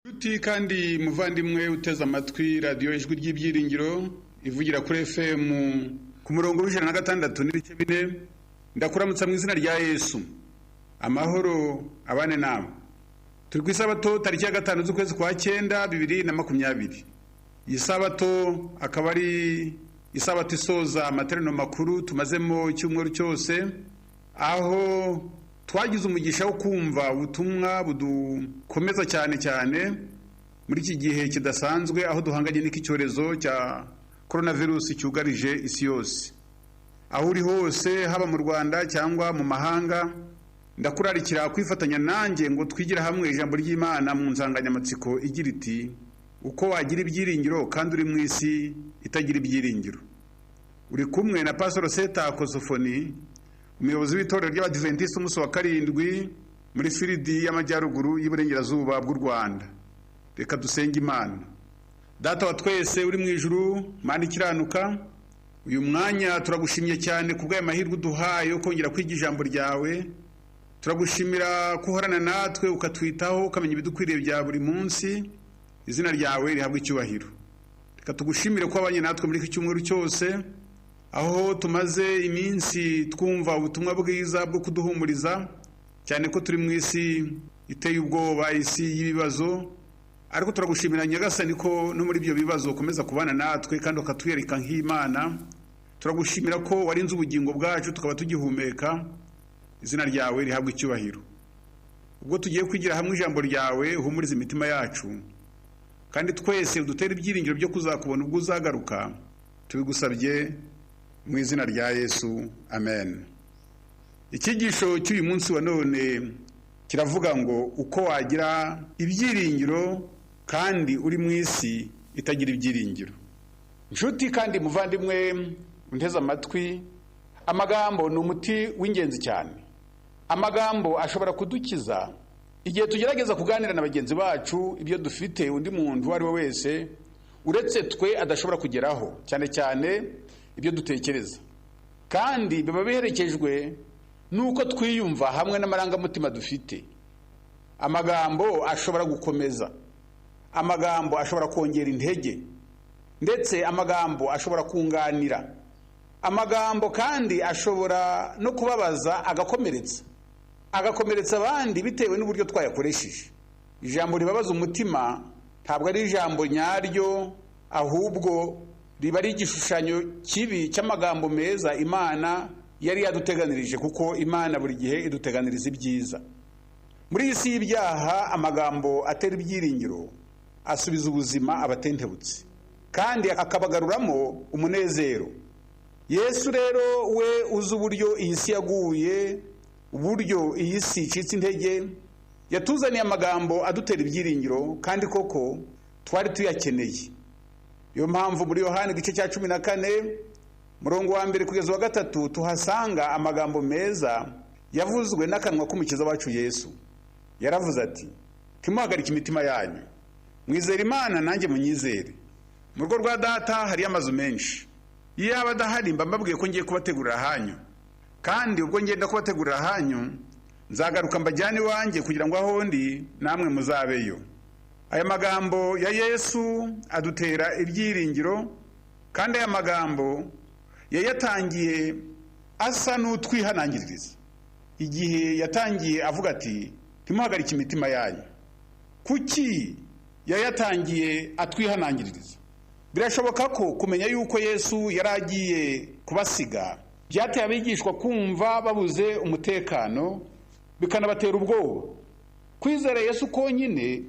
Nshuti kandi muvandimwe uteze amatwi radiyo Ijwi ry'Ibyiringiro ivugira kuri FM ku murongo w'106.4, ndakuramutsa mu izina rya Yesu. Amahoro abane nawe. Turi ku isabato tariki ya 5 z'ukwezi kwa 9 2020. Iyi sabato akaba ari isabato isoza amateraniro makuru tumazemo icyumweru cyose, aho twagize umugisha wo kumva ubutumwa budukomeza cyane cyane muri iki gihe kidasanzwe, aho duhanganye n'iki cyorezo cya coronavirus cyugarije isi yose. Aho uri hose, haba mu Rwanda cyangwa mu mahanga, ndakurarikira kwifatanya nanjye ngo twigire hamwe ijambo ry'Imana mu nsanganyamatsiko igira iti: uko wagira ibyiringiro kandi uri mu isi itagira ibyiringiro. Uri kumwe na Pastor Seta Kosofoni, umuyobozi w'itorero ry'Abadiventisiti umunsi wa 7 muri firidi y'Amajyaruguru y'Iburengerazuba bw'u Rwanda. Reka dusenge Imana. Data wa twese uri mu ijuru, Mana ikiranuka, uyu mwanya turagushimye cyane ku bw'aya mahirwe uduhaye yo kongera kwiga ijambo ryawe. Turagushimira ko uhorana natwe, ukatwitaho, ukamenya ibidukwiriye bya buri munsi. Izina ryawe rihabwa icyubahiro. Reka tugushimire ko wabanye natwe muri iki cyumweru cyose, aho tumaze iminsi twumva ubutumwa bwiza bwo kuduhumuriza, cyane ko turi mu isi iteye ubwoba, isi y'ibibazo. Ariko turagushimira Nyagasani ko no muri ibyo bibazo ukomeza kubana natwe kandi ukatwereka nk'Imana. Turagushimira ko warinze ubugingo bwacu tukaba tugihumeka. Izina ryawe rihabwa icyubahiro. Ubwo tugiye kwigira hamwe ijambo ryawe, uhumurize imitima yacu, kandi twese udutere ibyiringiro byo kuzakubona ubwo uzagaruka. Tubigusabye mu izina rya Yesu, amen. Icyigisho cy'uyu munsi wa none kiravuga ngo uko wagira ibyiringiro kandi uri mu isi itagira ibyiringiro. Nshuti kandi muvandimwe unteze amatwi, amagambo ni umuti w'ingenzi cyane. Amagambo ashobora kudukiza igihe tugerageza kuganira na bagenzi bacu ibyo dufite undi muntu uwo ari we wese uretse twe adashobora kugeraho, cyane cyane ibyo dutekereza, kandi biba biherekejwe n'uko twiyumva hamwe n'amarangamutima dufite. Amagambo ashobora gukomeza, amagambo ashobora kongera intege, ndetse amagambo ashobora kunganira. Amagambo kandi ashobora no kubabaza, agakomeretsa abandi bitewe n'uburyo twayakoresheje. Ijambo ribabaza umutima ntabwo ari ijambo nyaryo, ahubwo riba ari igishushanyo kibi cy'amagambo meza Imana yari yaduteganirije, kuko Imana buri gihe iduteganiriza ibyiza. Muri iyi si y'ibyaha, amagambo atera ibyiringiro asubiza ubuzima abatentebutse kandi akabagaruramo umunezero. Yesu rero we uzi uburyo iyi si yaguye, uburyo iyi si icitse intege, yatuzaniye amagambo adutera ibyiringiro, kandi koko twari tuyakeneye. Niyo mpamvu muri Yohani igice cya 14 murongo wa 1 kugeza wa 3 tuhasanga amagambo meza yavuzwe n'akanwa k'Umukiza wacu Yesu. Yaravuze ati: ntimuhagarike imitima yanyu, mwizere Imana nanjye munyizere. Mu rugo rwa Data hariyo amazu menshi, iyo yaba adahari mba mbabwiye ko ngiye kubategurira ahanyu. Kandi ubwo ngenda kubategurira ahanyu, nzagaruka mbajyane iwanjye, kugira ngo aho ndi namwe muzabeyo. Aya magambo ya Yesu adutera ibyiringiro, kandi aya magambo yayatangiye asa n'utwihanangiririza igihe yatangiye avuga ati: ntimuhagarike imitima yanyu. Kuki yayatangiye atwihanangiririza? Birashoboka ko kumenya yuko Yesu yari agiye kubasiga byateye abigishwa kumva babuze umutekano, bikanabatera ubwoba. Kwizera Yesu konyine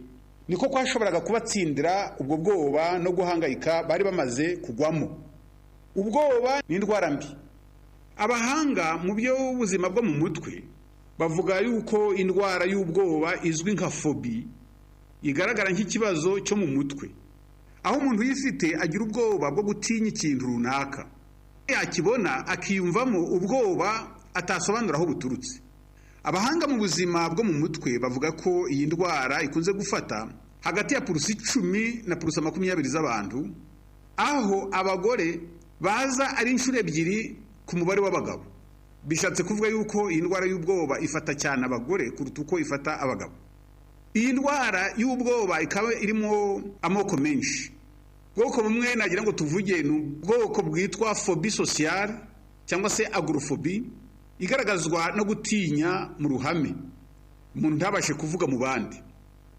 niko kwashoboraga kubatsindira ubwo bwoba no guhangayika bari bamaze kugwamo. Ubwoba ni indwara mbi. Abahanga mu by'ubuzima bwo mu mutwe bavuga yuko indwara y'ubwoba izwi nka fobi igaragara nk'ikibazo cyo mu mutwe, aho umuntu uyifite agira ubwoba bwo gutinya ikintu runaka, yakibona akiyumvamo ubwoba atasobanura aho buturutse. Abahanga mu buzima bwo mu mutwe bavuga ko iyi ndwara ikunze gufata hagati ya 10% na 20% z'abantu, aho abagore baza ari inshuro 2 ku mubare w'abagabo. Bishatse kuvuga yuko iyi ndwara y'ubwoba ifata cyane abagore kuruta uko ifata abagabo. Iyi ndwara y'ubwoba ikaba irimo amoko menshi. Ubwoko bumwe nagira ngo tuvuge ni ubwoko bwitwa phobie sociale cyangwa se agoraphobie, igaragazwa no gutinya mu ruhame, umuntu ntabashe kuvuga mu bandi.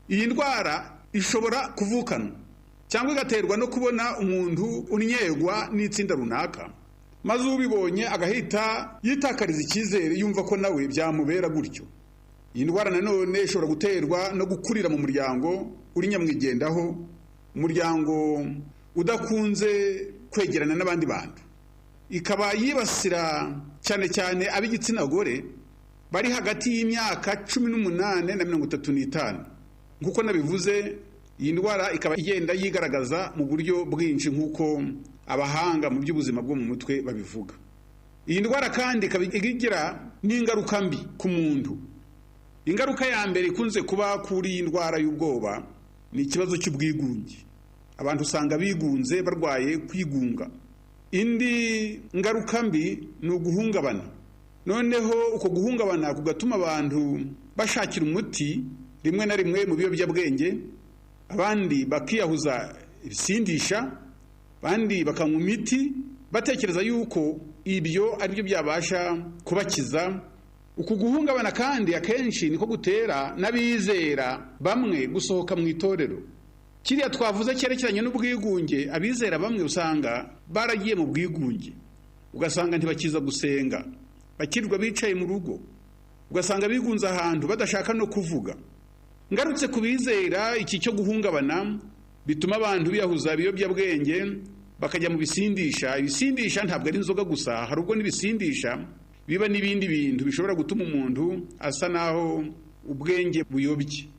Iyi ndwara ishobora kuvukanwa cyangwa igaterwa no kubona umuntu unnyegwa n'itsinda runaka, maze ubibonye agahita yitakariza icyizere, yumva ko nawe byamubera gutyo. Iyi ndwara nanone ishobora guterwa no gukurira mu muryango uri nyamwigendaho, umuryango udakunze kwegerana n'abandi bantu. Ikaba yibasira cyane cyane ab'igitsina gore bari hagati y'imyaka 18 na 35. Nk'uko nabivuze, iyi ndwara ikaba igenda yigaragaza mu buryo bwinshi, nk'uko abahanga mu by'ubuzima bwo mu mutwe babivuga. Iyi ndwara kandi ikaba igira n'ingaruka mbi ku muntu. Ingaruka ya mbere ikunze kuba kuri iyi ndwara y'ubwoba ni ikibazo cy'ubwigunge. Abantu usanga bigunze, barwaye kwigunga. Indi ngaruka mbi ni uguhungabana. Noneho uko guhungabana kugatuma abantu bashakira umuti rimwe na rimwe mu biyobyabwenge, abandi bakiyahuza ibisindisha, abandi bakanywa imiti, batekereza yuko ibyo ari byo byabasha kubakiza. Uku guhungabana kandi akenshi niko gutera n'abizera bamwe gusohoka mu itorero. Kiriya twavuze cyerekeranye n'ubwigunge, abizera bamwe usanga baragiye mu bwigunge, ugasanga ntibakiza gusenga, bakirirwa bicaye mu rugo, ugasanga bigunze ahantu badashaka no kuvuga. Ngarutse ku bizera, iki cyo guhungabana bituma abantu biyahuza ibiyobyabwenge, bakajya mu bisindisha. Ibisindisha ntabwo ari inzoga gusa, hari ubwo n'ibisindisha biba n'ibindi bintu bishobora gutuma umuntu asa naho ubwenge buyobye.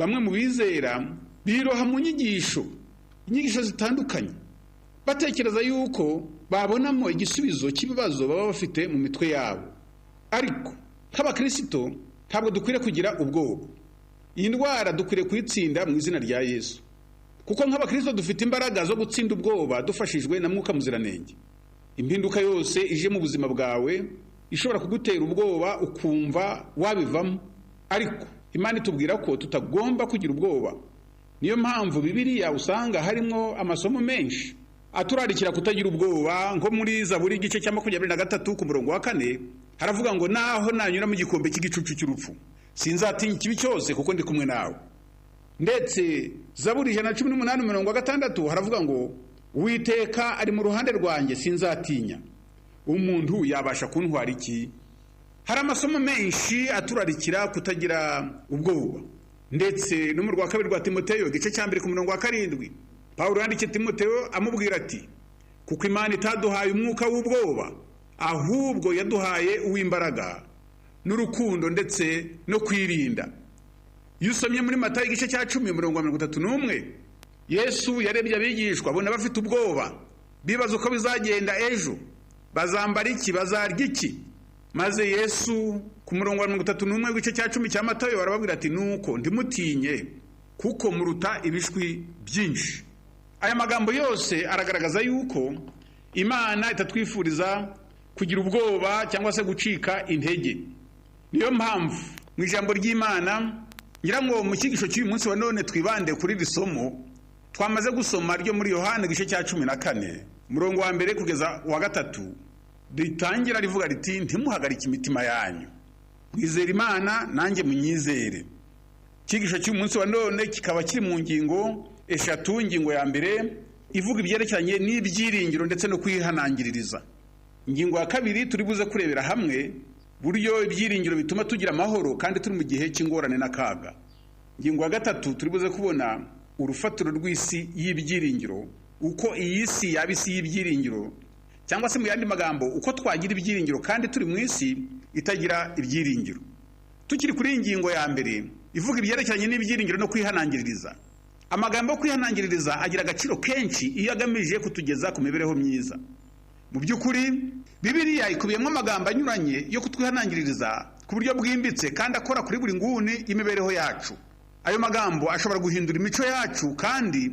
Bamwe mu bizera biroha mu inyigisho zitandukanye, batekereza yuko babonamo igisubizo cy'ibibazo baba bafite mu mitwe yabo. Ariko nk'abakirisito ntabwo dukwiriye kugira ubwoba. Iyi ndwara dukwiriye kuyitsinda mu izina rya Yesu, kuko nk'abakirisito dufite imbaraga zo gutsinda ubwoba dufashijwe na Mwuka Muziranenge. Impinduka yose ije mu buzima bwawe ishobora kugutera ubwoba, ukumva wabivamo, ariko Imana itubwira ko tutagomba kugira ubwoba. Niyo mpamvu Bibiliya usanga harimo amasomo menshi aturarikira kutagira ubwoba. Nko muri Zaburi igice cya 23 ku murongo wa 4 haravuga ngo: naho nanyura mu gikombe cy'igicucu cy'urupfu, sinzatinya ikibi cyose, kuko ndi kumwe nawe. Ndetse Zaburi 118 umurongo wa 6 haravuga ngo: Uwiteka ari mu ruhande rwanjye, sinzatinya, umuntu yabasha kuntwara iki? Hari amasomo menshi aturarikira kutagira ubwoba. Ndetse no mu rwa kabiri rwa Timoteyo igice cya 1 ku murongo wa 7, Pawulo yandikiye Timoteyo amubwira ati: kuko Imana itaduhaye umwuka w'ubwoba, ahubwo yaduhaye uw'imbaraga n'urukundo ndetse no kwirinda. Iyo usomye muri Matayo igice cya 10 umurongo wa 31, Yesu yarebye abigishwa abona bafite ubwoba, bibaza uko bizagenda ejo, bazambara iki, bazarya iki. Maze Yesu ku murongo wa 31 w'igice cya 10 cya Matayo arababwira ati: nuko ntimutinye, kuko muruta ibishwi byinshi. Aya magambo yose aragaragaza yuko Imana itatwifuriza kugira ubwoba cyangwa se gucika intege. Niyo mpamvu mu ijambo ry'Imana, ngira ngo mu cyigisho cy'uyu munsi wa none twibande kuri iri somo twamaze gusoma ryo muri Yohana igice cya 14 umurongo wa 1 kugeza wa 3, ritangira rivuga riti: ntimuhagarike imitima yanyu, mwizere Imana nanjye munyizere. Icyigisho cy'uyu munsi wa none kikaba kiri mu ngingo eshatu. Ingingo ya mbere ivuga ibyerekeranye n'ibyiringiro ndetse no kwihanangiririza. Ingingo ya kabiri turi buze kurebera hamwe buryo ibyiringiro bituma tugira amahoro kandi turi mu gihe cy'ingorane n'akaga. Ingingo ya gatatu turi buze kubona urufatiro rw'isi y'ibyiringiro, uko iyi si yaba isi y'ibyiringiro, cyangwa se mu yandi magambo uko twagira ibyiringiro kandi turi mu isi itagira ibyiringiro. Tukiri kuri iyi ngingo ya mbere ivuga ibyerekeranye n'ibyiringiro no kwihanangiririza. Amagambo yo kwihanangiririza agira agaciro kenshi iyo agamije kutugeza ku mibereho myiza. Mu by'ukuri Bibiliya ikubiyemo amagambo anyuranye yo kutwihanangiririza ku buryo bwimbitse kandi akora kuri buri nguni y'imibereho yacu. Ayo magambo ashobora guhindura imico yacu kandi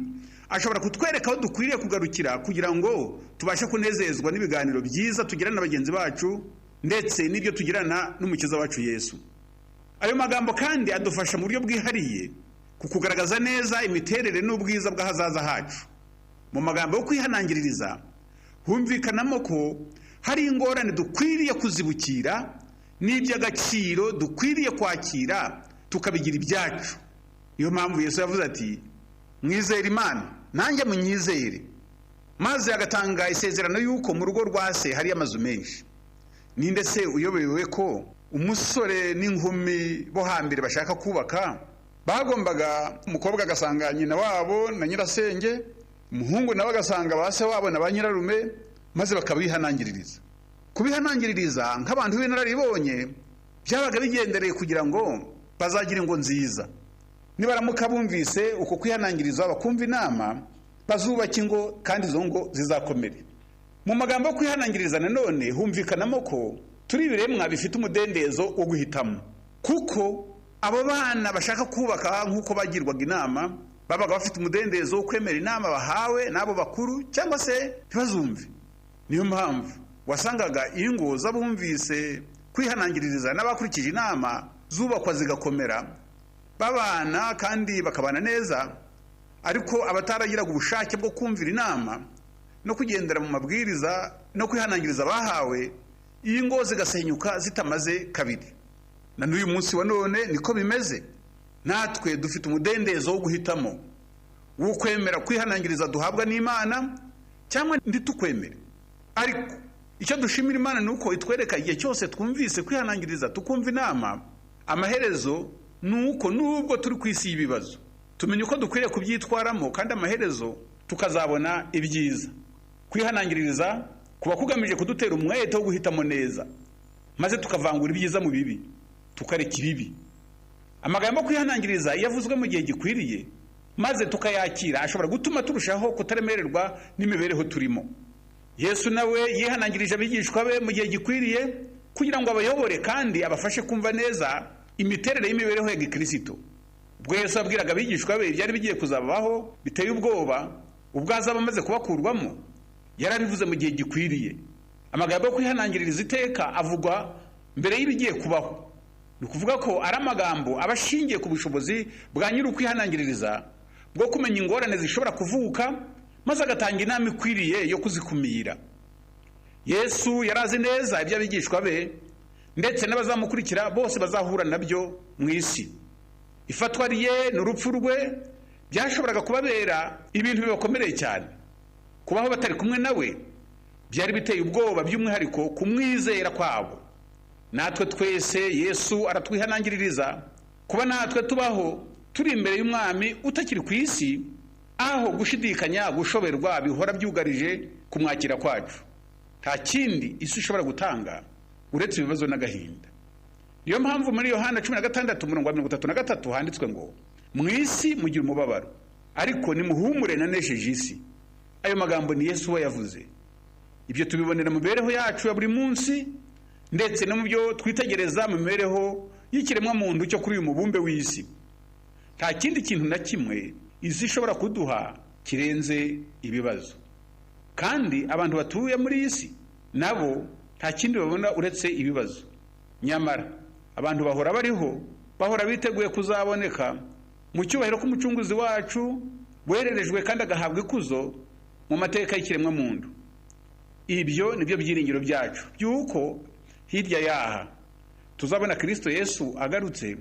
ashobora kutwereka aho dukwiriye kugarukira kugira ngo tubashe kunezezwa n'ibiganiro byiza tugirana na bagenzi bacu ndetse n'ibyo tugirana n'Umukiza wacu Yesu. Ayo magambo kandi adufasha mu buryo bwihariye ku kugaragaza neza imiterere n'ubwiza bw'ahazaza hacu. Mu magambo yo kwihanangiririza humvikanamo ko hari ingorane dukwiriye kuzibukira n'iby'agaciro dukwiriye kwakira tukabigira ibyacu. Niyo mpamvu Yesu yavuze ati: "Mwizere Imana, nanjye munyizere," maze agatanga isezerano y'uko mu rugo rwa Se hari amazu menshi. Ninde se uyobewe ko umusore n'inkumi bo hambere bashaka kubaka bagombaga, umukobwa agasanga nyina wabo na nyirasenge, umuhungu nawe agasanga ba se wabo na ba nyirarume, maze bakabihanangiririza? Kubihanangiririza nk'abantu b'inararibonye byabaga bigendereye kugira ngo bazagire ingo nziza. Nibaramuka bumvise uko kwihanangiriza, bakumva inama, bazubaka ingo kandi izo ngo zizakomere. Mu magambo yo kwihanangiriza nanone humvikanamo ko turi ibiremwa bifite umudendezo wo guhitamo, kuko abo bana bashaka kubaka, nk'uko bagirwaga inama, babaga bafite umudendezo wo kwemera inama bahawe n'abo bakuru cyangwa se ntibazumve. Niyo mpamvu wasangaga ingo z'abumvise kwihanangiririza n'abakurikije inama zubakwa zigakomera, babana kandi bakabana neza, ariko abataragiraga ubushake bwo kumvira inama no kugendera mu mabwiriza no kwihanangiriza bahawe, iyi ngo zigasenyuka zitamaze kabiri. Na n'uyu munsi wa none niko bimeze. Natwe dufite umudendezo wo guhitamo, wo kwemera kwihanangiriza duhabwa n'Imana cyangwa ntitukwemere. Ariko icyo dushimira Imana ni uko itwereka igihe cyose twumvise kwihanangiriza, tukumva inama, amaherezo ni uko nubwo turi ku isi y'ibibazo, tumenya uko dukwiriye kubyitwaramo kandi amaherezo tukazabona ibyiza. Kwihanangiririza kuba kugamije kudutera umwete wo guhitamo neza, maze tukavangura ibyiza mu bibi, tukareka ibibi. Amagambo yo kwihanangiriza iyo avuzwe mu gihe gikwiriye maze tukayakira, ashobora gutuma turushaho kutaremererwa n'imibereho turimo. Yesu nawe yihanangirije abigishwa be mu gihe gikwiriye kugira ngo abayobore kandi abafashe kumva neza imiterere y'imibereho ya gikirisito. Ubwo Yesu abwiraga abigishwa be ibyari bigiye kuzabaho biteye ubwoba ubwo azaba amaze kubakurwamo, yarabivuze mu gihe gikwiriye. Amagambo yo kwihanangiririza iteka avugwa mbere y'ibigiye kubaho. Ni ukuvuga ko ari amagambo aba ashingiye ku bushobozi bwa nyiri ukwihanangiririza bwo kumenya ingorane zishobora kuvuka, maze agatanga inama ikwiriye yo kuzikumira. Yesu yari azi neza ibyo abigishwa be ndetse n'abazamukurikira bose bazahura nabyo mu isi. Ifatwa rye n'urupfu rwe byashoboraga kubabera ibintu bibakomereye cyane. Kubaho batari kumwe nawe byari biteye ubwoba, by'umwihariko kumwizera kwabo. Natwe twese Yesu aratwihanangiririza kuba natwe tubaho turi imbere y'umwami utakiri ku isi, aho gushidikanya, gushoberwa bihora byugarije kumwakira kwacu. Nta kindi isi ishobora gutanga uretse ibibazo n'agahinda. Niyo mpamvu muri Yohana 16 umurongo wa 33 handitswe ngo: "Mu isi mugira umubabaro, ariko nimuhumure, nanesheje isi." Ayo magambo ni Yesu we yavuze. Ibyo tubibonera mu mibereho yacu ya buri munsi ndetse no mu byo twitegereza mu mibereho y'ikiremwamuntu cyo kuri uyu mubumbe w'isi. Nta kindi kintu na kimwe isi ishobora kuduha kirenze ibibazo, kandi abantu batuye muri iyi si nabo nta kindi babona uretse ibibazo. Nyamara abantu bahora bariho, bahora biteguye kuzaboneka mu cyubahiro k'Umucunguzi wacu wererejwe kandi agahabwa ikuzo mu mateka y'ikiremwamuntu. Ibyo nibyo byiringiro byacu by'uko hirya yaha tuzabona Kirisito Yesu agarutse,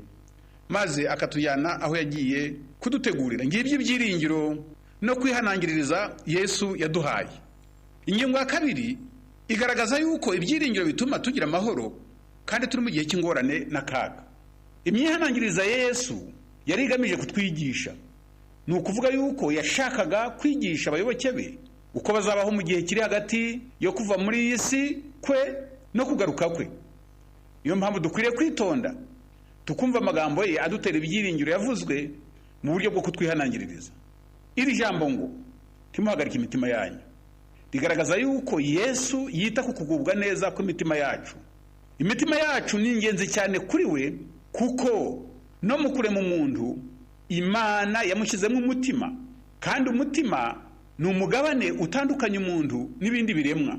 maze akatujyana aho yagiye kudutegurira. Ngibyo ibyiringiro no kwihanangiririza Yesu yaduhaye. Ingingo ya kabiri igaragaza yuko ibyiringiro bituma tugira amahoro kandi turi mu gihe cy'ingorane n'akaga. Imyihanangiriza ya Yesu yari igamije kutwigisha. Ni ukuvuga yuko yashakaga kwigisha abayoboke be uko bazabaho mu gihe kiri hagati yo kuva muri iyi si kwe no kugaruka kwe. Niyo mpamvu dukwiriye kwitonda tukumva amagambo ye adutera ibyiringiro yavuzwe mu buryo bwo kutwihanangiririza. Iri jambo ngo "ntimuhagarike imitima yanyu" rigaragaza yuko Yesu yita ku kugubwa neza kw'imitima yacu. Imitima yacu ni ingenzi cyane kuri we, kuko no mu kurema umuntu Imana yamushyizemo umutima, kandi umutima ni umugabane utandukanya umuntu n'ibindi biremwa.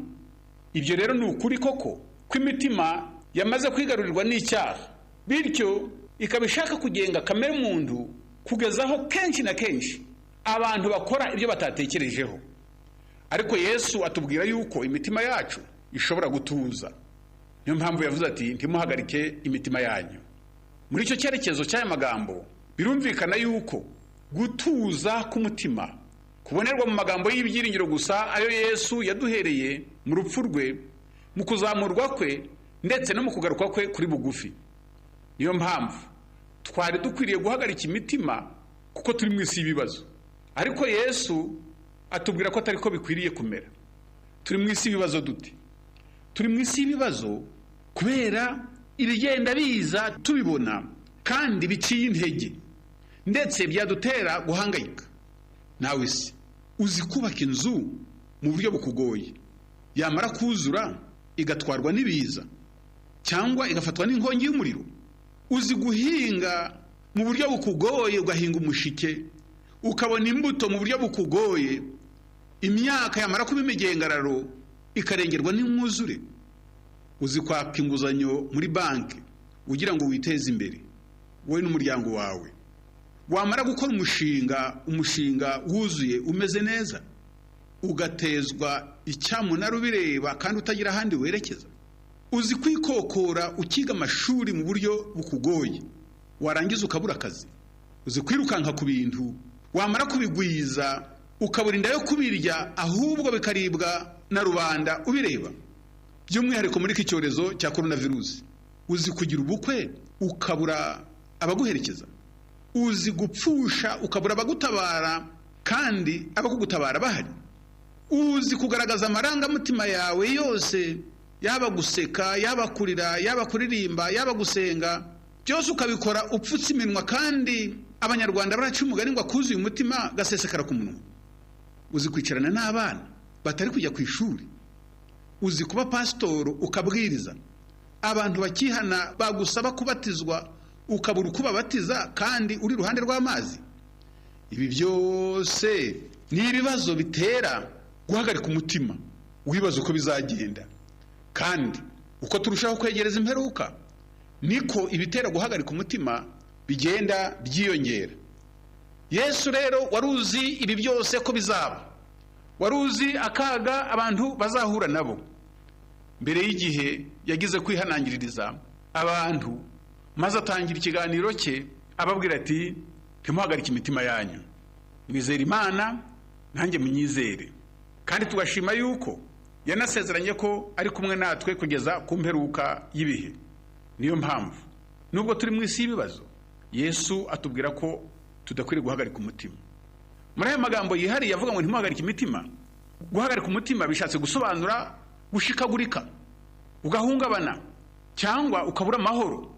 Ibyo rero ni ukuri koko ko imitima yamaze kwigarurirwa n'icyaha, bityo ikaba ishaka kugenga kamere muntu. kugeza aho kenshi na kenshi abantu bakora ibyo batatekerejeho. Ariko Yesu atubwira yuko imitima yacu ishobora gutuza. Niyo mpamvu yavuze ati: "Ntimuhagarike imitima yanyu." Muri icyo cyerekezo cy'aya magambo, birumvikana yuko gutuza k'umutima kubonerwa mu magambo y'ibyiringiro gusa, ayo Yesu yaduhereye mu rupfu rwe, mu kuzamurwa kwe, ndetse no mu kugaruka kwe kuri bugufi. Niyo mpamvu twari dukwiriye guhagarika imitima, kuko turi mu isi y'ibibazo. Ariko Yesu atubwira ko atari ko bikwiriye kumera. Turi mu isi y'ibibazo dute? Turi mu isi y'ibibazo kubera ibigenda biza tubibona kandi biciye intege, ndetse byadutera guhangayika. Nawe se uzi kubaka inzu mu buryo bukugoye, yamara kuzura igatwarwa n'ibiza cyangwa igafatwa n'inkongi y'umuriro? Uzi guhinga mu buryo bukugoye, ugahinga umushike, ukabona imbuto mu buryo bukugoye, imyaka yamara kuba imigengararo ikarengerwa n'umwuzure? Uzi kwaka inguzanyo muri banki ugira ngo witeze imbere wowe n'umuryango wawe, wamara gukora umushinga, umushinga wuzuye umeze neza, ugatezwa icyamunara ubireba kandi utagira ahandi werekeza? Uzi kwikokora ukiga amashuri mu buryo bukugoye, warangiza ukabura akazi? Uzi kwirukanka ku bintu, wamara kubigwiza ukabura inda yo kubirya, ahubwo bikaribwa na rubanda ubireba, by'umwihariko muri iki cyorezo cya korona virusi? Uzi kugira ubukwe ukabura abaguherekeza? Uzi gupfusha ukabura abagutabara kandi abakugutabara bahari? Uzi kugaragaza amarangamutima yawe yose, yaba guseka, yaba kurira, yaba kuririmba, yaba gusenga, byose ukabikora upfutse iminwa, kandi Abanyarwanda baraca umugani ngo akuzuye umutima gasesekara ku munwa? Uzi kwicarana n'abana batari kujya ku ishuri? Uzi kuba pasitoro ukabwiriza abantu bakihana, bagusaba kubatizwa ukabura uko ubabatiza kandi uri iruhande rw'amazi? Ibi byose ni ibibazo bitera guhagarika umutima, wibaza uko bizagenda. Kandi uko turushaho kwegereza imperuka, niko ibitera guhagarika umutima bigenda byiyongera. Yesu rero wari uzi ibi byose ko bizaba, wari uzi akaga abantu bazahura nabo, mbere y'igihe yagize kwihanangiririza abantu, maze atangira ikiganiro cye ababwira ati: "Ntimuhagarike imitima yanyu, mwizere Imana, nanjye munyizere." Kandi tugashima yuko yanasezeranye ko ari kumwe natwe kugeza ku mperuka y'ibihe. Niyo mpamvu nubwo turi mu isi y'ibibazo, Yesu atubwira ko tudakwiriye guhagarika umutima. Muri aya magambo yihariye avuga ngo ntimuhagarike imitima, guhagarika umutima bishatse gusobanura gushikagurika, ugahungabana cyangwa ukabura amahoro.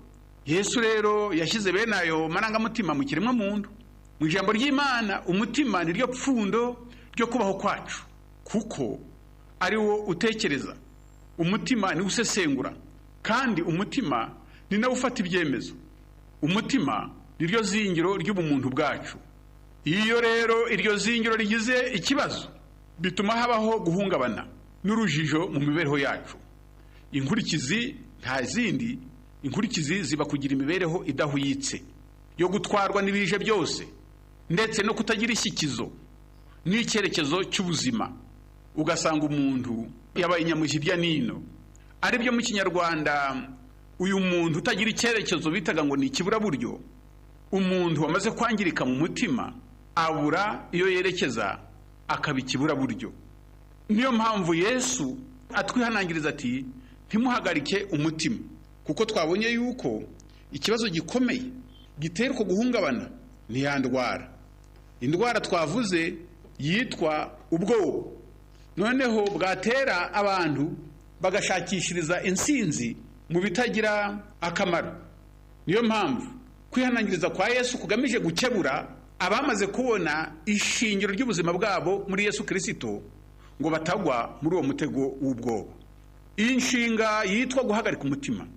Yesu rero yashyize bene ayo marangamutima mu kiremwa muntu. Mu ijambo ry'Imana, umutima ni ryo pfundo ryo kubaho kwacu, kuko ari wo utekereza. Umutima niwo usesengura, kandi umutima ni nawo ufata ibyemezo. Umutima ni ryo zingiro ry'ubumuntu bwacu. Iyo rero iryo zingiro rigize ikibazo, bituma habaho guhungabana n'urujijo mu mibereho yacu. Inkurikizi nta zindi, inkurikizi ziba kugira imibereho idahwitse yo gutwarwa n'ibije byose, ndetse no kutagira ishyikizo n'icyerekezo cy'ubuzima, ugasanga umuntu yabaye inyamuhirya nino, aribyo mu Kinyarwanda uyu muntu utagira icyerekezo bitaga ngo ni ikiburaburyo. Umuntu wamaze kwangirika mu mutima abura iyo yerekeza, akaba ikiburaburyo. Niyo mpamvu Yesu atwihanangiriza ati: "Ntimuhagarike umutima," kuko twabonye yuko ikibazo gikomeye gitera uko guhungabana ni ya ndwara, indwara twavuze yitwa ubwoba, noneho bwatera abantu bagashakishiriza insinzi mu bitagira akamaro. Niyo mpamvu kwihanangiriza kwa Yesu kugamije gukebura abamaze kubona ishingiro ry'ubuzima bwabo muri Yesu Kirisito, ngo batagwa muri uwo mutego w'ubwoba. Iyi nshinga yitwa guhagarika umutima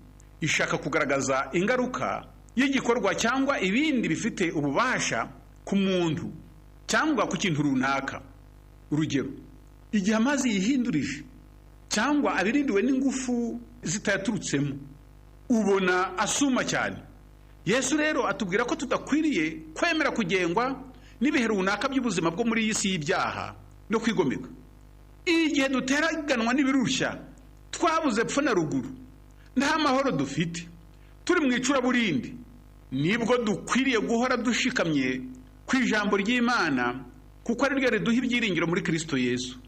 ishaka kugaragaza ingaruka y'igikorwa cyangwa ibindi bifite ububasha ku muntu cyangwa ku kintu runaka. Urugero, igihe amazi yihindurije cyangwa abirindiwe n'ingufu zitayaturutsemo, ubona asuma cyane. Yesu rero atubwira ko tudakwiriye kwemera kugengwa n'ibihe runaka by'ubuzima bwo muri iyi si y'ibyaha no kwigomeka. Igihe duteraganwa n'ibirushya, twabuze epfo na ruguru, nta mahoro dufite, turi mu icuraburindi, nibwo dukwiriye guhora dushikamye ku ijambo ry'Imana, kuko ari ryo riduha ibyiringiro muri Kristo Yesu.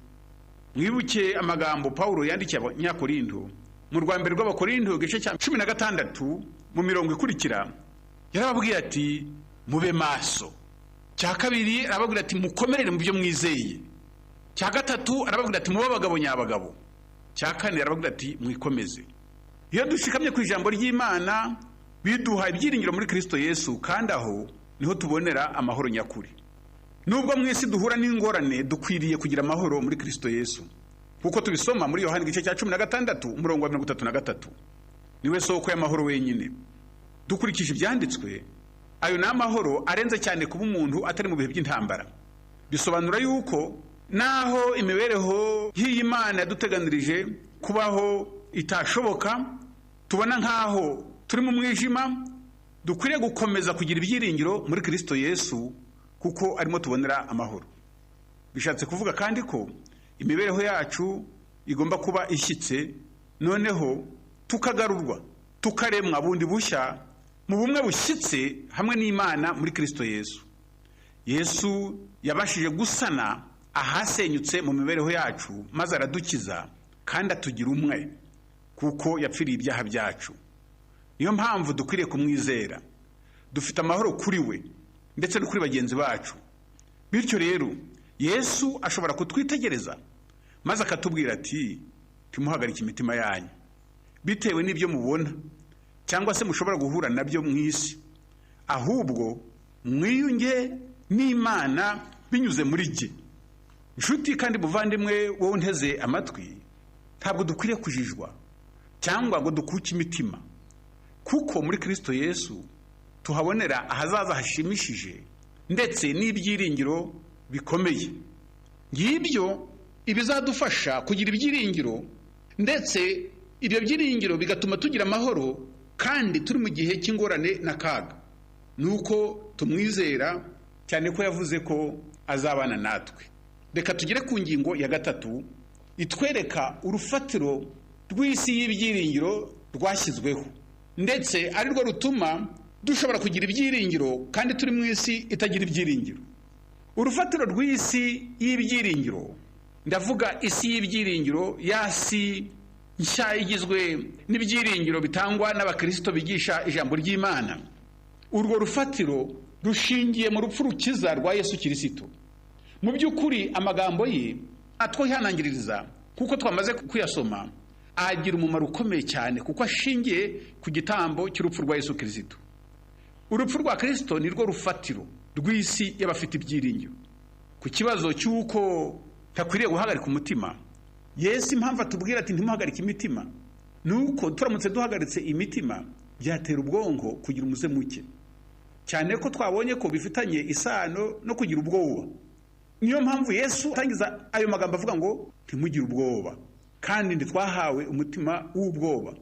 Mwibuke amagambo Pawulo yandikiye Abanyakorinto mu rwa mbere rw'Abakorinto, igice cya 16, mu mirongo ikurikira. Yarababwiye ati: "Mube maso." Cya kabiri arababwira ati: "Mukomerere mu byo mwizeye." Cya gatatu arababwira ati: "Mube abagabo nyabagabo." Cya kane arababwira ati: "Mwikomeze." Iyo dushikamye ku ijambo ry'Imana, biduha ibyiringiro muri Kristo Yesu, kandi aho niho tubonera amahoro nyakuri. Nubwo mu isi duhura n'ingorane, dukwiriye kugira amahoro muri Kristo Yesu, kuko tubisoma muri Yohani igice cya 16, umurongo wa 33. Niwe soko y'amahoro wenyine. Dukurikije ibyanditswe, ayo ni amahoro arenze cyane kuba umuntu atari mu bihe by'intambara. Bisobanura yuko naho imibereho y'iyi Mana yaduteganirije kubaho itashoboka, tubona nk'aho turi mu mwijima, dukwiriye gukomeza kugira ibyiringiro muri Kristo Yesu, kuko arimo tubonera amahoro. Bishatse kuvuga kandi ko imibereho yacu igomba kuba ishyitse, noneho tukagarurwa, tukaremwa bundi bushya mu bumwe bushyitse hamwe n'Imana muri Kristo Yesu. Yesu yabashije gusana ahasenyutse mu mibereho yacu, maze aradukiza kandi atugira umwe, kuko yapfiriye ibyaha byacu. Niyo mpamvu dukwiriye kumwizera. Dufite amahoro kuri we ndetse no kuri bagenzi bacu. Bityo rero, Yesu ashobora kutwitegereza maze akatubwira ati: "Timuhagarike imitima yanyu bitewe n'ibyo mubona cyangwa se mushobora guhura nabyo mu isi, ahubwo mwiyunge n'Imana binyuze muri jye." Nshuti kandi muvandimwe, wowe unteze amatwi, ntabwo dukwiriye kujijwa cyangwa ngo dukuke imitima, kuko muri Kristo Yesu tuhabonera ahazaza hashimishije ndetse n'ibyiringiro bikomeye. Ngibyo ibizadufasha kugira ibyiringiro, ndetse ibyo byiringiro bigatuma tugira amahoro kandi turi mu gihe cy'ingorane n'akaga, nuko tumwizera cyane ko yavuze ko azabana natwe. Reka tugere ku ngingo ya gatatu itwereka urufatiro rw'isi y'ibyiringiro rwashyizweho, ndetse ari rwo rutuma dushobora kugira ibyiringiro kandi turi mu isi itagira ibyiringiro. Urufatiro rw'isi y'ibyiringiro, ndavuga isi y'ibyiringiro, ya si nshya igizwe n'ibyiringiro bitangwa n'abakirisito bigisha ijambo ry'Imana. Urwo rufatiro rushingiye mu rupfu rukiza rwa Yesu Kirisito. Mu by'ukuri, amagambo ye atwihanangiririza, kuko twamaze kuyasoma, agira umumaro ukomeye cyane, kuko ashingiye ku gitambo cy'urupfu rwa Yesu Kirisito. Urupfu rwa Kirisito ni rwo rufatiro rw'isi y'abafite ibyiringiro. Ku kibazo cy'uko ntakwiriye guhagarika umutima, Yesu impamvu atubwira ati: "Ntimuhagarike imitima," ni uko turamutse duhagaritse imitima byatera ubwonko kugira umuze muke, cyane ko twabonye ko bifitanye isano no kugira ubwoba. Niyo mpamvu Yesu atangiza ayo magambo avuga ngo: "Ntimugire ubwoba, kandi ntitwahawe umutima w'ubwoba."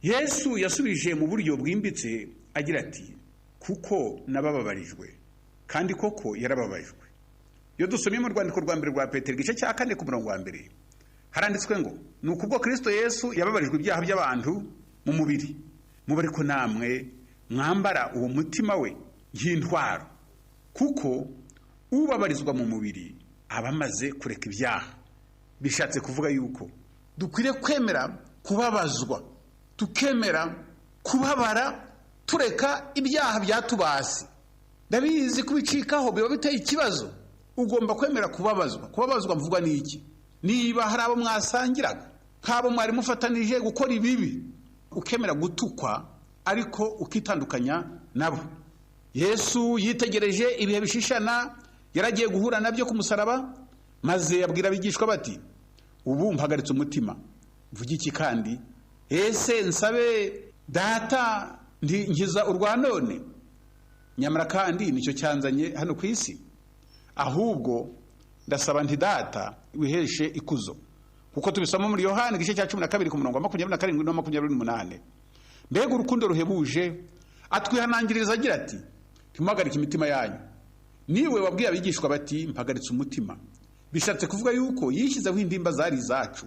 Yesu yasubije mu buryo bwimbitse agira ati: "Kuko nabababarijwe." Kandi koko yarababajwe. Iyo dusomye mu rwandiko rwa mbere rwa Petero, igice cya 4, ku murongo wa 1, haranditswe ngo: "Ni ukubwo Kristo Yesu yababarijwe ibyaha by'abantu mu mubiri, mube ariko namwe mwambara uwo mutima we nk'intwaro, kuko ubabarizwa mu mubiri aba amaze kureka ibyaha." Bishatse kuvuga yuko dukwiriye kwemera kubabazwa, tukemera kubabara, tureka ibyaha byatubase. Ndabizi, kubicikaho biba biteye ikibazo. Ugomba kwemera kubabazwa. Kubabazwa mvuga ni iki? Niba hari abo mwasangiraga, nk'abo mwari mufatanije gukora ibibi, ukemera gutukwa ariko ukitandukanya nabo. Yesu yitegereje ibihe bishishana yaragiye guhura nabyo ku musaraba, maze abwira abigishwa bati: "Ubu mpagaritse umutima, mvuge iki kandi? Ese nsabe Data nkiza urwa none? Nyamara kandi nicyo cyanzanye hano ku isi. Ahubwo ndasaba nti: 'Data, wiheshe ikuzo,'" kuko tubisoma muri Yohani igice cya 12, ku murongo wa 27 na 28. Mbega urukundo ruhebuje! Atwihanangiriza agira ati: "Ntimuhagarike imitima yanyu." Niwe wabwiye abigishwa bati: "Mpagaritse umutima." Bishatse kuvuga yuko yishyizeho intimba zari izacu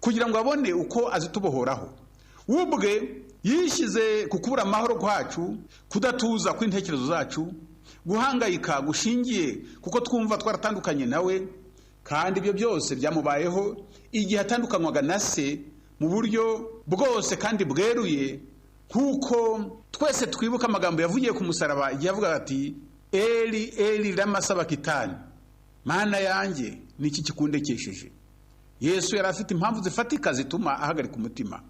kugira ngo abone uko azitubohoraho. We ubwe yishyize ku kubura amahoro kwacu, kudatuza kw'intekerezo zacu, guhangayika gushingiye kuko twumva twaratandukanye nawe. Kandi ibyo byose byamubayeho igihe atandukanywaga na Se mu buryo bwose kandi bweruye, nk'uko twese twibuka amagambo yavugiye ku musaraba igihe yavugaga ati: "Eli, Eli, lama sabakitani? Mana yanjye, niki kikundekesheje?" Yesu yari afite impamvu zifatika zituma ahagarika umutima.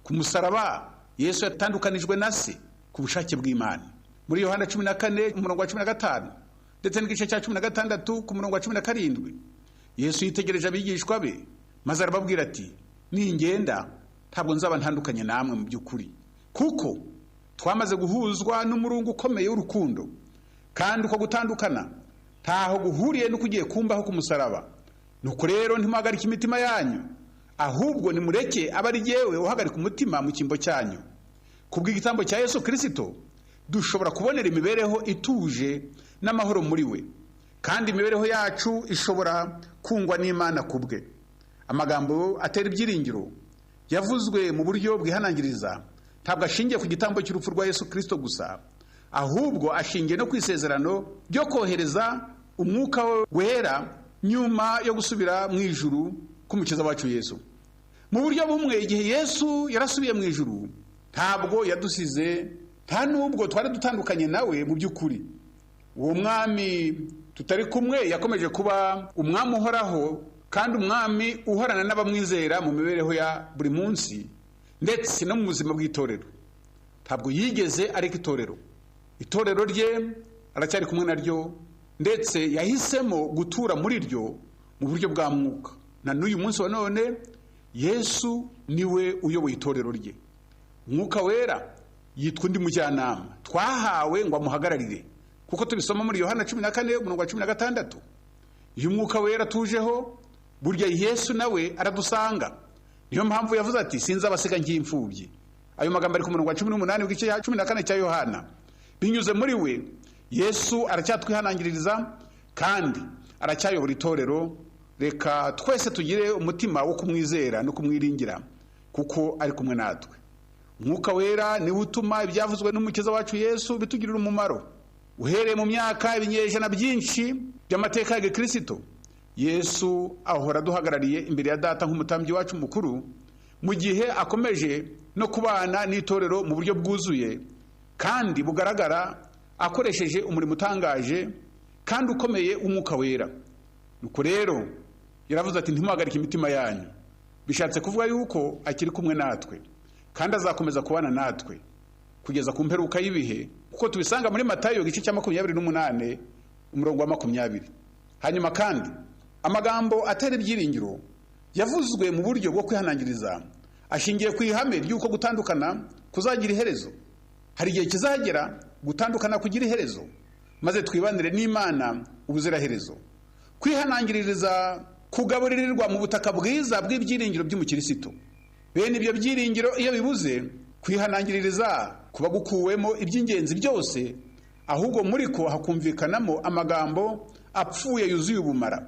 Ku musaraba, Yesu yatandukanijwe na Se ku bushake bw'Imana. Muri Yohana 14 umurongo wa 15 ndetse n'igice cya 16 ku murongo wa 17, Yesu yitegereje abigishwa be maze arababwira ati: "Ningenda, ntabwo nzaba ntandukanye namwe mu by'ukuri, kuko twamaze guhuzwa n'umurungu ukomeye w'urukundo, kandi uko gutandukana ntaho guhuriye n'uko ugiye kumbaho ku musaraba. Nuko rero ntimuhagarike imitima yanyu, ahubwo nimureke abe ari jyewe uhagarika umutima mu cyimbo cyanyu." Kubw'igitambo cya Yesu Kirisito, dushobora kubonera imibereho ituje n'amahoro muri we, kandi imibereho yacu ishobora kungwa n'Imana ku bwe. Amagambo atera ibyiringiro yavuzwe mu buryo bwihanangiriza ntabwo ashingiye ku gitambo cy'urupfu rwa Yesu Kirisito gusa, ahubwo ashingiye no ku isezerano ryo kohereza Umwuka Wera nyuma yo gusubira mu ijuru k'Umukiza wacu Yesu. Mu buryo bumwe, igihe Yesu yarasubiye mu ijuru, ntabwo yadusize, nta nubwo twari dutandukanye nawe mu by'ukuri. Uwo mwami tutari kumwe yakomeje kuba umwami uhoraho kandi umwami uhorana n'abamwizera mu mibereho ya buri munsi ndetse no mu buzima bw'itorero. Ntabwo yigeze areka itorero. Itorero rye aracyari kumwe naryo, ndetse yahisemo gutura muri ryo mu buryo bwa mwuka. Na n'uyu munsi wa none, Yesu niwe uyoboye itorero rye. Umwuka Wera yitwa undi mujyanama twahawe ngo amuhagararire, kuko tubisoma muri Yohana 14 umurongo wa 16. Iyo Umwuka Wera tujeho, burya Yesu nawe aradusanga. Niyo mpamvu yavuze ati: "Sinzabasiga nk'imfubyi." Ayo magambo ari ku murongo wa 18 w'igice cya 14 cya Yohana. Binyuze muri we, Yesu aracyatwihanangiririza kandi aracyayobora itorero. Reka twese tugire umutima wo kumwizera no kumwiringira, kuko ari kumwe natwe. Umwuka Wera niwe utuma ibyavuzwe n'Umukiza wacu Yesu bitugirira umumaro. Uhereye mu myaka ibinyejana byinshi by'amateka ya gikirisito, Yesu ahora aduhagarariye imbere ya Data nk'umutambyi wacu mukuru, mu gihe akomeje no kubana n'itorero mu buryo bwuzuye kandi bugaragara, akoresheje umurimo utangaje kandi ukomeye w'Umwuka Wera. Nuko rero yaravuze ati: "Ntimuhagarike imitima yanyu." Bishatse kuvuga yuko akiri kumwe natwe kandi azakomeza kubana natwe kugeza ku mperuka y'ibihe, kuko tubisanga muri Matayo igice cya 28 umurongo wa 20. Hanyuma kandi, amagambo atera ibyiringiro yavuzwe mu buryo bwo kwihanangiriza ashingiye ku ihame ry'uko gutandukana kuzagira iherezo. Hari igihe kizagera gutandukana kugira iherezo, maze twibanire n'Imana ubuziraherezo. Kwihanangiririza kugaburirirwa mu butaka bwiza bw'ibyiringiro by'umukirisito. Bene ibyo byiringiro iyo bibuze, kwihanangiririza kuba gukuwemo iby'ingenzi byose, ahubwo muri ko hakumvikanamo amagambo apfuye yuzuye ubumara.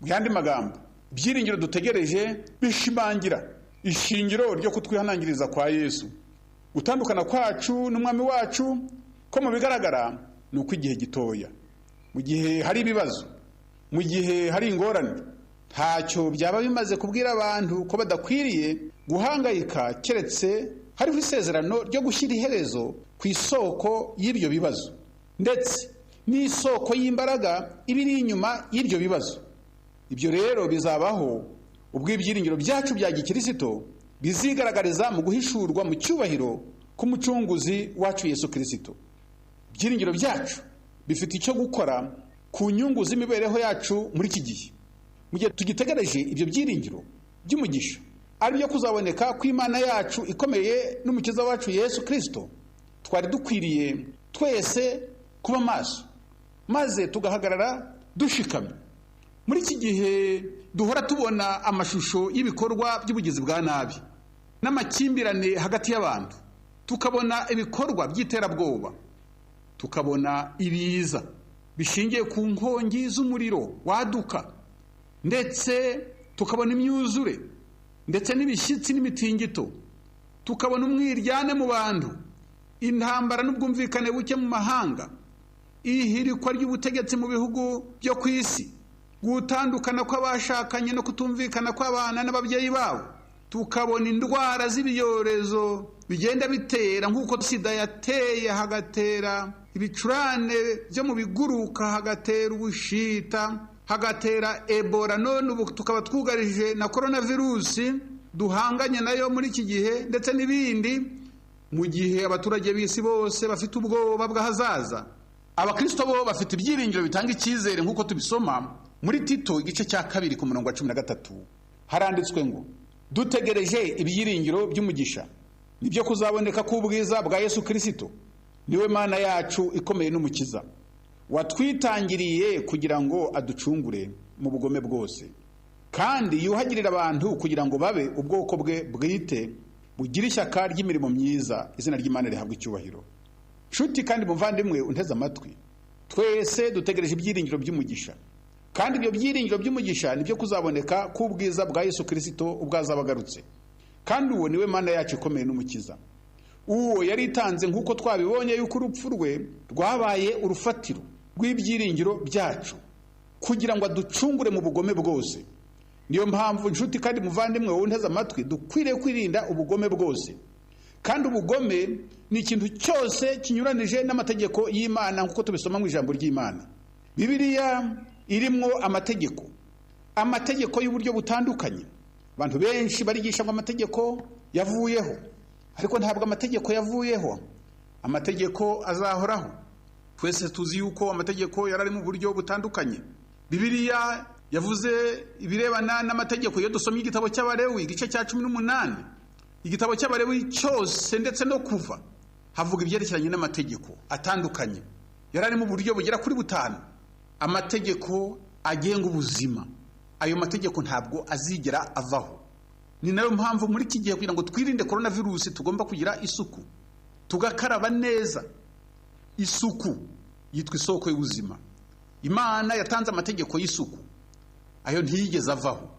Mu yandi magambo, ibyiringiro dutegereje bishimangira ishingiro ryo kutwihanangiriza kwa Yesu. Gutandukana kwacu n'Umwami wacu ko mu bigaragara ni uko igihe gitoya, mu gihe hari ibibazo, mu gihe hari ingorane, ntacyo byaba bimaze kubwira abantu ko badakwiriye guhangayika, keretse hariho isezerano ryo gushyira iherezo ku isoko y'ibyo bibazo ndetse n'isoko y'imbaraga iba iri inyuma y'ibyo bibazo. Ibyo rero bizabaho ubwo ibyiringiro byacu bya gikirisito bizigaragariza mu guhishurwa mu cyubahiro k'Umucunguzi wacu Yesu Kirisito. Ibyiringiro byacu bifite icyo gukora ku nyungu z'imibereho yacu muri iki gihe, mu gihe tugitegereje ibyo byiringiro by'umugisha, ari byo kuzaboneka kw'Imana yacu ikomeye n'Umukiza wacu Yesu Kirisito. Twari dukwiriye twese kuba maso maze tugahagarara dushikamye. Muri iki gihe duhora tubona amashusho y'ibikorwa by'ubugizi bwa nabi n'amakimbirane hagati y'abantu. Tukabona ibikorwa by'iterabwoba, tukabona ibiza bishingiye ku nkongi z'umuriro waduka, ndetse tukabona imyuzure, ndetse n'ibishyitsi n'imitingito, tukabona umwiryane mu bantu, intambara n'ubwumvikane buke mu mahanga, ihirikwa ry'ubutegetsi mu bihugu byo ku isi, gutandukana kw'abashakanye no kutumvikana kw'abana n'ababyeyi babo. Tukabona indwara z'ibyorezo bigenda bitera, nk'uko sida yateye, hagatera ibicurane byo mu biguruka, hagatera ubushita, hagatera Ebola, none ubu tukaba twugarije na korona virusi duhanganye nayo muri iki gihe, ndetse n'ibindi. Mu gihe abaturage b'isi bose bafite ubwoba bw'ahazaza, abakristo bo bafite ibyiringiro bitanga icyizere, nk'uko tubisoma muri Tito igice cya 2 ku murongo wa 13. Haranditswe ngo: "Dutegereje ibyiringiro by'umugisha, nibyo kuzaboneka k'ubwiza bwa Yesu Kirisito, niwe Mana yacu ikomeye n'Umukiza, watwitangiriye kugira ngo aducungure mu bugome bwose, kandi yuhagirire abantu kugira ngo babe ubwoko bwe bwite, bugira ishyaka ry'imirimo myiza." Izina ry'Imana rihabwa icyubahiro. Nshuti kandi muvandimwe unteze amatwi, twese dutegereje ibyiringiro by'umugisha, kandi ibyo byiringiro by'umugisha nibyo kuzaboneka k'ubwiza bwa Yesu Kirisito ubwo azaba agarutse. Kandi uwo niwe Mana yacu ikomeye n'Umukiza. Uwo yaritanze, nk'uko twabibonye yuko urupfu rwe rwabaye urufatiro rw'ibyiringiro byacu kugira ngo aducungure mu bugome bwose. Niyo mpamvu, inshuti kandi muvandimwe wowe unteze amatwi, dukwiriye kwirinda ubugome bwose. Kandi ubugome ni ikintu cyose kinyuranije n'amategeko y'Imana, nk'uko tubisoma mu ijambo ry'Imana. Bibiliya irimwo amategeko, amategeko y'uburyo butandukanye. Abantu benshi barigisha ngo amategeko yavuyeho, ariko ntabwo amategeko yavuyeho, amategeko azahoraho. Twese tuzi yuko amategeko yari ari mu buryo butandukanye. Bibiliya yavuze ibirebana n'amategeko. Iyo dusomye igitabo cy'Abalewi igice cya 18, igitabo cy'Abalewi cyose ndetse no Kuva, havuga ibyerekeranye n'amategeko atandukanye. Yari ari mu buryo bugera kuri butanu, amategeko agenga ubuzima. Ayo mategeko ntabwo azigera avaho. Ni nayo mpamvu muri iki gihe, kugira ngo twirinde korona virusi, tugomba kugira isuku, tugakaraba neza. Isuku yitwa isoko y'ubuzima. Imana yatanze amategeko y'isuku, ayo ntiyigeze avaho.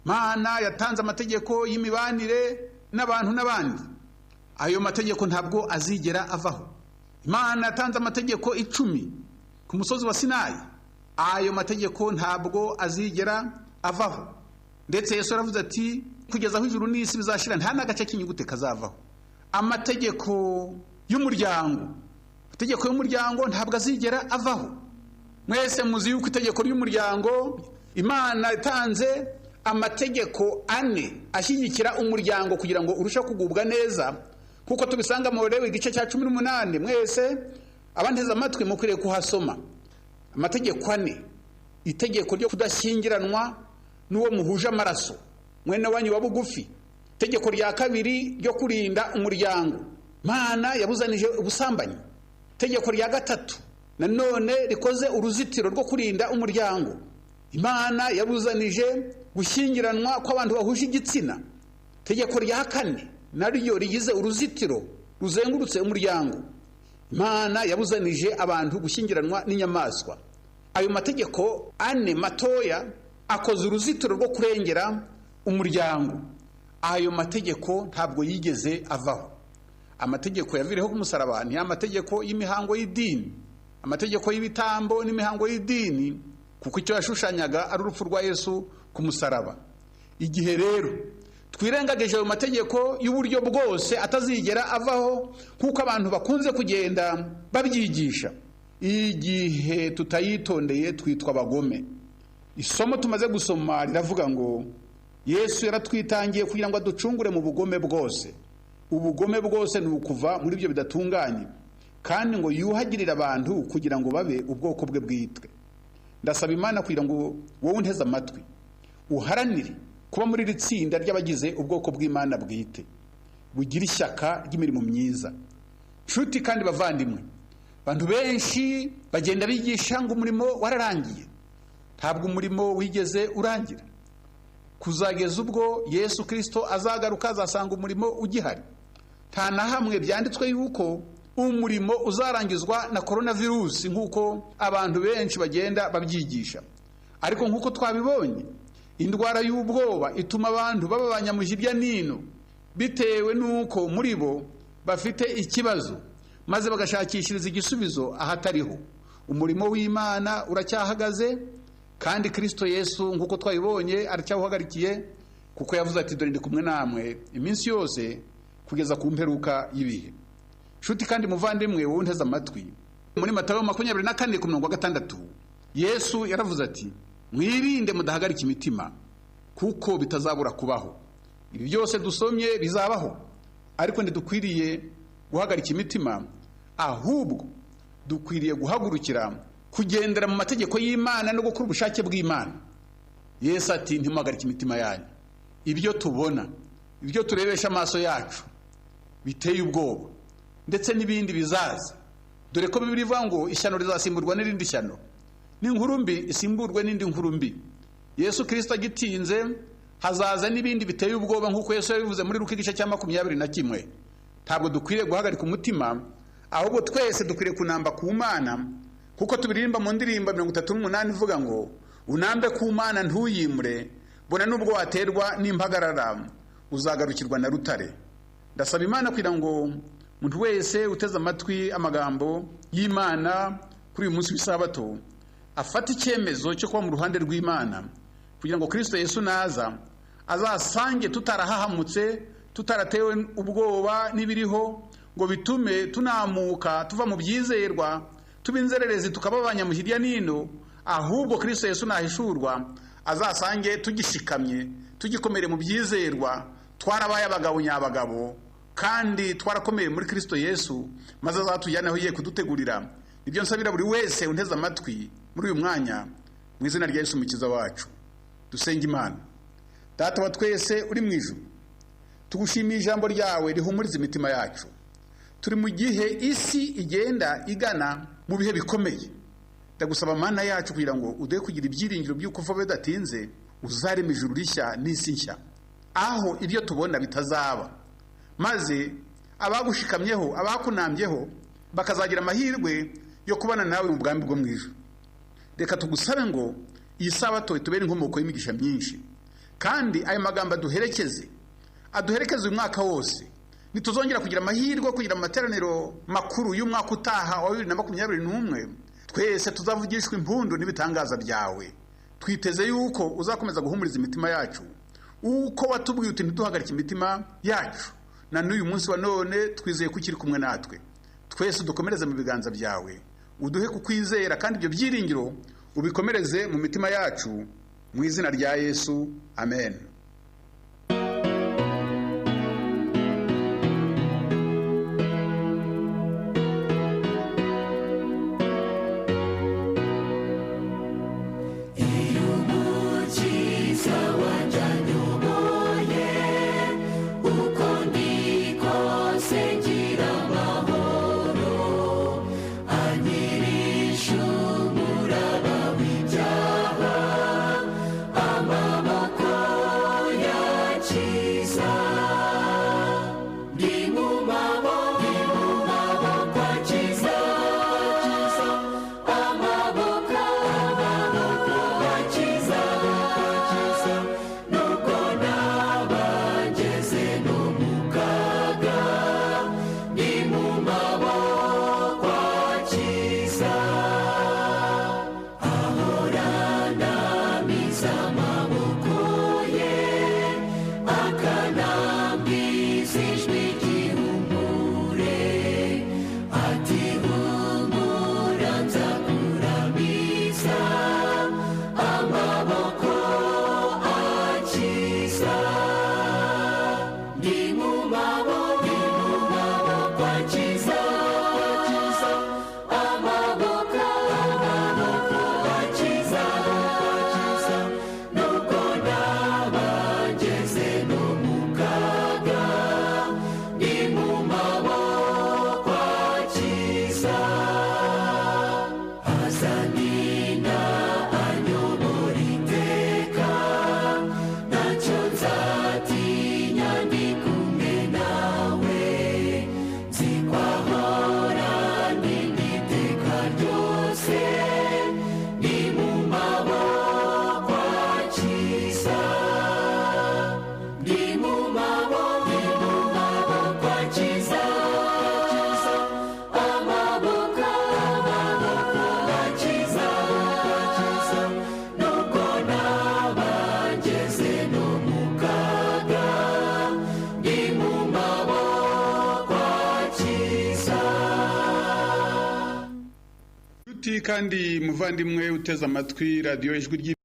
Imana yatanze amategeko y'imibanire n'abantu n'abandi, ayo mategeko ntabwo azigera avaho. Imana yatanze amategeko 10 ku musozi wa Sinayi, ayo mategeko ntabwo azigera avaho. Ndetse Yesu aravuze ati: "Kugeza aho ijuru n'isi bizashira, nta n'agace k'inyugute kazavaho." Amategeko y'umuryango, amategeko y'umuryango ntabwo azigera avaho. Mwese muzi yuko itegeko ry'umuryango, Imana itanze amategeko 4 ashyigikira umuryango kugira ngo urusheho kugubwa neza, kuko tubisanga mu Balewi igice cya 18. Mwese abanteze amatwi mukwiriye kuhasoma amategeko 4: itegeko ryo kudashyingiranwa n'uwo muhuje amaraso, mwene wanyu wa bugufi; itegeko rya kabiri ryo kurinda umuryango, Imana yabuzanije ubusambanyi; itegeko rya gatatu nanone rikoze uruzitiro rwo kurinda umuryango, Imana yabuzanije gushyingiranwa kw'abantu bahuje igitsina; itegeko rya kane naryo rigize uruzitiro ruzengurutse umuryango, Imana yabuzanije abantu gushyingiranwa n'inyamaswa. Ayo mategeko 4 matoya akoze uruzitiro rwo kurengera umuryango. Ayo mategeko ntabwo yigeze avaho. Amategeko yaviriyeho ku musaraba ni amategeko y'imihango y'idini, amategeko y'ibitambo n'imihango y'idini, kuko icyo yashushanyaga ari urupfu rwa Yesu ku musaraba. Igihe rero twirengagije ayo mategeko y'uburyo bwose atazigera avaho, kuko abantu bakunze kugenda babyigisha, igihe tutayitondeye twitwa abagome. Isomo tumaze gusoma riravuga ngo Yesu yaratwitangiye kugira ngo aducungure mu bugome bwose. Ubugome bwose ni ukuva muri ibyo bidatunganye, kandi ngo yuhagirire abantu kugira ngo babe ubwoko bwe bwitwe. Ndasaba Imana kugira ngo wowe unteze amatwi uharanire kuba muri iri tsinda ry'abagize ubwoko bw'Imana bwite, bugira ishyaka ry'imirimo myiza. Nshuti kandi bavandimwe, abantu benshi bagenda bigisha ngo umurimo wararangiye. Ntabwo umurimo wigeze urangira. Kuzageza ubwo Yesu Kirisito azagaruka, azasanga umurimo ugihari. Nta na hamwe byanditswe yuko umurimo uzarangizwa na korona virusi nk'uko abantu benshi bagenda babyigisha. Ariko nk'uko twabibonye, indwara y'ubwoba ituma abantu baba abanyamujibya nino bitewe n'uko muri bo bafite ikibazo, maze bagashakishiriza igisubizo ahatariho. Umurimo w'Imana uracyahagaze, kandi Kristo Yesu nk'uko twabibonye aracyawuhagarikiye, kuko yavuze ati dore ndi kumwe namwe iminsi yose kugeza ku mperuka y'ibihe. Nshuti kandi muvandimwe wowe unteze amatwi, muri Matayo 24:6 Yesu yaravuze ati mwirinde mudahagarika imitima, kuko bitazabura kubaho. Ibi byose dusomye bizabaho, ariko ntidukwiriye guhagarika imitima, ahubwo dukwiriye guhagurukira kugendera mu mategeko y'Imana no gukora ubushake bw'Imana. Yesu ati ntimuhagarike imitima yanyu. Ibyo tubona, ibyo turebesha amaso yacu biteye ubwoba, ndetse n'ibindi bizaza, dore ko Bibiliya ivuga ngo ishyano rizasimburwa n'irindi shyano, n'inkuru mbi isimburwe n'indi nkuru mbi. Yesu Kristo agitinze hazaza n'ibindi biteye ubwoba, nk'uko Yesu yabivuze muri Luka igice cya 21. Ntabwo dukwiriye guhagarika umutima, ahubwo twese dukwiriye kunamba ku Mana, kuko tubiririmba mu ndirimbo 38 ivuga ngo unambe ku Mana ntuyimure, bona nubwo waterwa n'impagarara uzagarukirwa na rutare. Ndasaba Imana kugira ngo umuntu wese uteze amatwi amagambo y'Imana kuri uyu munsi w'isabato afate icyemezo cyo kuba mu ruhande rw'Imana, kugira ngo Kristo Yesu naza azasange tutarahahamutse, tutaratewe ubwoba n'ibiriho ngo bitume tunamuka tuva mu byizerwa, tuba inzererezi, tukaba abanyamuhirya nino. Ahubwo Kristo Yesu nahishurwa azasange tugishikamye, tugikomere mu byizerwa, twarabaye abagabo nyabagabo, kandi twarakomeye muri Kristo Yesu, maze azatujyane aho igiye kudutegurira. Ibyo nsabira buri wese unteze amatwi muri uyu mwanya, mu izina rya Yesu Umukiza wacu. Dusenge Imana. Data wa twese uri mu ijuru, tugushimiye ijambo ryawe rihumuriza imitima yacu. Turi mu gihe isi igenda igana mu bihe bikomeye. Ndagusaba Mana yacu kugira ngo uduhe kugira ibyiringiro by'uko vuba bidatinze uzarema ijuru rishya n'isi nshya, aho ibyo tubona bitazaba, maze abagushikamyeho, abakunambyeho bakazagira amahirwe yo kubana nawe mu bwami bwo mu ijuru. Reka tugusabe ngo iyi sabato itubere inkomoko y'imigisha myinshi, kandi ayo magambo aduherekeze uyu mwaka wose. Nituzongera kugira amahirwe kugira amateraniro makuru y'umwaka utaha wa 2021, twese tuzavugishwa impundu n'ibitangaza byawe. Twiteze yuko uzakomeza guhumuriza imitima yacu, uko watubwiye uti ntiduhagarike imitima yacu. Na n'uyu munsi wa none twizeye ko ukiri kumwe natwe. Twese dukomereze mu biganza byawe, uduhe kukwizera, kandi ibyo byiringiro ubikomereze mu mitima yacu, mu izina rya Yesu, amen. Amaboko Nshuti kandi muvandimwe uteze amatwi radiyo Ijwi.